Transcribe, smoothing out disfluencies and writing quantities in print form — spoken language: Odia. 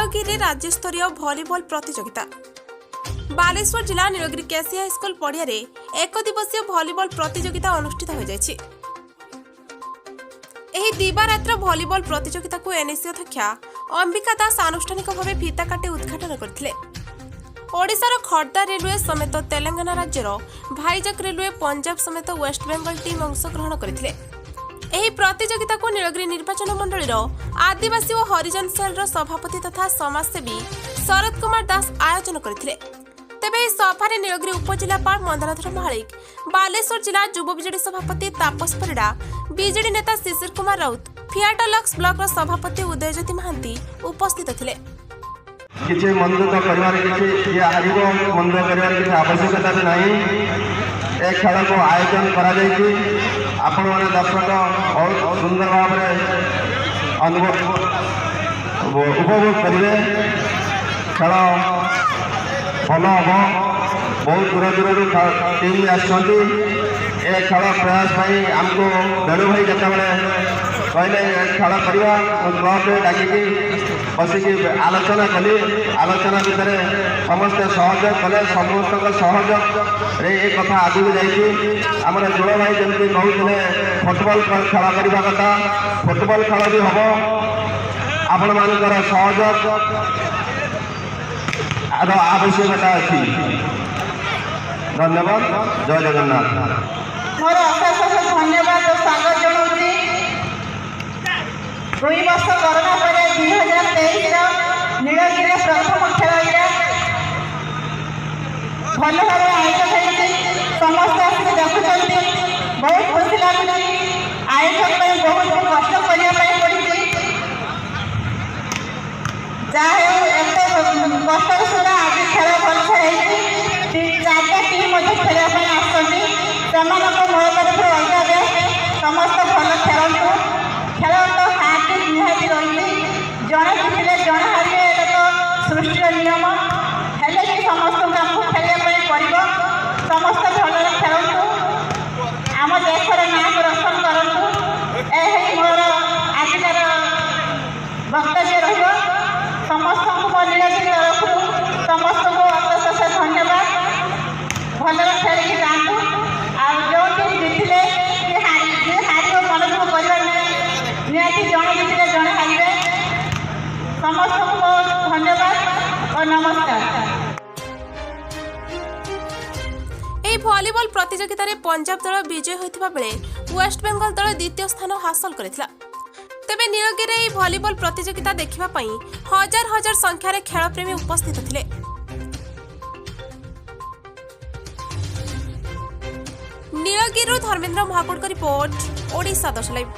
ନୀଳଗିରିରେ ରାଜ୍ୟସ୍ତରୀୟ ଭଲିବଲ ପ୍ରତିଯୋଗିତା। ବାଲେଶ୍ୱର ଜିଲ୍ଲା ନୀଳଗିରି କେସି ହାଇସ୍କୁଲ ପଡ଼ିଆରେ ଏକ ଦିବସୀୟ ଭଲିବଲ ପ୍ରତିଯୋଗିତା ଅନୁଷ୍ଠିତ ହୋଇଯାଇଛି। ଏହି ଦିବାରାତ୍ର ଭଲିବଲ ପ୍ରତିଯୋଗିତାକୁ ଏନ୍ଏସି ଅଧ୍ୟକ୍ଷା ଅମ୍ବିକା ଦାସ ଆନୁଷ୍ଠାନିକ ଭାବେ ଫିତା କାଟି ଉଦ୍ଘାଟନ କରିଥିଲେ। ଓଡ଼ିଶାର ଖୋର୍ଦ୍ଧା ରେଲୱେ ସମେତ ତେଲେଙ୍ଗାନା ରାଜ୍ୟର ଭାଇଜାକ ରେଲୱେ, ପଞ୍ଜାବ ସମେତ ୱେଷ୍ଟବେଙ୍ଗଲ ଟିମ୍ ଅଂଶଗ୍ରହଣ କରିଥିଲେ। ଏହି ପ୍ରତିଯୋଗିତାକୁ ନୀଳଗିରି ନିର୍ବାଚନ ମଣ୍ଡଳୀର ଆଦିବାସୀ ଓ ହରିଜନ ସେଲ୍ର ସଭାପତି ତଥା ସମାଜସେବୀ ଶରତ କୁମାର ଦାସ ଆୟୋଜନ କରିଥିଲେ। ତେବେ ଏହି ସଭାରେ ନୀଳଗିରି ଉପଜିଲ୍ଲାପାଳ ମନ୍ଦନାଧର ମହାଳିକ, ବାଲେଶ୍ୱର ଜିଲ୍ଲା ଯୁବ ବିଜେଡି ସଭାପତି ତାପସ ପରିଡ଼ା, ବିଜେଡି ନେତା ଶିଶିର କୁମାର ରାଉତ, ଫିଆଟଲକ୍ସ ବ୍ଲକର ସଭାପତି ଉଦୟଜ୍ୟୋତି ମହାନ୍ତି ଉପସ୍ଥିତ ଥିଲେ। କିଛି ମନ ଦୁଃଖ କରିବାର କିଛି, କିଏ ହାରିବ ମନ ଦୁଃଖ କରିବାର କିଛି ଆବଶ୍ୟକତା ବି ନାହିଁ। ଏ ଖେଳକୁ ଆୟୋଜନ କରାଯାଇଛି। ଆପଣମାନେ ଦର୍ଶକ ବହୁତ ସୁନ୍ଦର ଭାବରେ ଅନୁଭବ ଉପଭୋଗ କରିବେ। ଖେଳ ଭଲ ହେବ। ବହୁତ ଦୂର ଦୂରରୁ ଟିମ୍ ଆସିଛନ୍ତି। ଏ ଖେଳ ପ୍ରୟାସ ପାଇଁ ଆମକୁ ବେଣୁ ଭାଇ ଯେତେବେଳେ କହିଲେ ଏ ଖେଳ କରିବା, ମୁଁ କ୍ଲବରେ ଡାକିକି ବସିକି ଆଲୋଚନା କଲି। ଆଲୋଚନା ଭିତରେ ସମସ୍ତେ ସହଯୋଗ କଲେ। ସମସ୍ତଙ୍କ ସହଯୋଗରେ ଏ କଥା ଆଗକୁ ଯାଇଛି। ଆମର ଜୁଳ ଭାଇ ଯେମିତି କହୁଥିଲେ ଫୁଟବଲ ଖେଳ କରିବା କଥା, ଫୁଟବଲ ଖେଳ ବି ହେବ। ଆପଣମାନଙ୍କର ସହଯୋଗ ଆବଶ୍ୟକତା ଅଛି। ଧନ୍ୟବାଦ। ଜୟ ଜଗନ୍ନାଥ। ମୋର ଅଶେଷ ଅଶେଷ ଧନ୍ୟବାଦ ଓ ସ୍ୱାଗତ ଜଣାଉଛି। 2 ବର୍ଷ କରୋନା ପରେ 2023ର ନୀଳଗିରିର ପ୍ରଥମ ଖେଳ ଏଇଟା। ଭଲ ଭାବରେ ଆୟୋଜନ ହେଇଛି। ସମସ୍ତେ ଆସିକି ଦେଖୁଛନ୍ତି। ବହୁତ ଖୁସି ଲାଗୁଛି। ଆୟୋଜନ ପାଇଁ ବହୁତ କଷ୍ଟ କରିବା ପାଇଁ ପଡ଼ିଛି। ଯାହା ହେଉ, ଏତେ କଷ୍ଟରେ ସୁଦ୍ଧା ଆଜି ଖେଳ ଭଲସେ ହେଇଛି। ଚାରିଟା ଟିମ୍ ମଧ୍ୟ ଖେଳିବା ପାଇଁ ଆସୁଛନ୍ତି। ସେମାନଙ୍କ ମୋ ତରଫରୁ ଅଲ୍ the best. ସମସ୍ତେ ଭଲ ଖେଳନ୍ତୁ। ଖେଳ ତ ହାର ଜିତ୍ ନିହାତି ରହିଛି। ଜଣେ ଜିତିଲେ ଜଣେ ହାରିବେ, ଏଇଟା ତ ସୃଷ୍ଟିର ନିୟମ। ହେଲେ ବି ସମସ୍ତଙ୍କୁ ଆମକୁ ଖେଳିବା ପାଇଁ ପଡ଼ିବ। ସମସ୍ତେ ଭଲରେ ଖେଳନ୍ତୁ, ଆମ ଦେଶର ନାଁକୁ ରୋଶନ କରନ୍ତୁ। ଏହା ହିଁ ମୋର ଆଜିକାର ବକ୍ତବ୍ୟ ରହିବ। ସମସ୍ତଙ୍କୁ ମୋ ନୀଳଗିରି ତରଫରୁ ସମସ୍ତଙ୍କୁ ଅଶେଷ ଅଶେଷ ଧନ୍ୟବାଦ। ଭଲରେ ଖେଳିକି ଯାଆନ୍ତୁ। ଆଉ ଯେଉଁ ଟିମ୍ ଜିତିଲେ କି ଯିଏ ହାରିବ, ମନ ଦୁଃଖ କରିବାର ନାହିଁ। ନିହାତି ଜଣେ ଜିତିଲେ ଜଣେ ହାରିବେ। ସମସ୍ତଙ୍କୁ ମୋ ଧନ୍ୟବାଦ ଓ ନମସ୍କାର। ଏହି ଭଲିବଲ ପ୍ରତିଯୋଗିତାରେ ପଞ୍ଜାବ ଦଳ ବିଜୟୀ ହୋଇଥିବା ବେଳେ ୱେଷ୍ଟବେଙ୍ଗଲ ଦଳ ଦ୍ୱିତୀୟ ସ୍ଥାନ ହାସଲ କରିଥିଲା। ତେବେ ନୀଳଗିରିରେ ଏହି ଭଲିବଲ ପ୍ରତିଯୋଗିତା ଦେଖିବା ପାଇଁ ହଜାର ହଜାର ସଂଖ୍ୟାରେ ଖେଳପ୍ରେମୀ ଉପସ୍ଥିତ ଥିଲେ। ନୀଳଗିରିରୁ ଧର୍ମେନ୍ଦ୍ର ମହାକୁଡ଼ଙ୍କ ରିପୋର୍ଟ, ଓଡ଼ିଶା 10 ଲାଇଭ୍।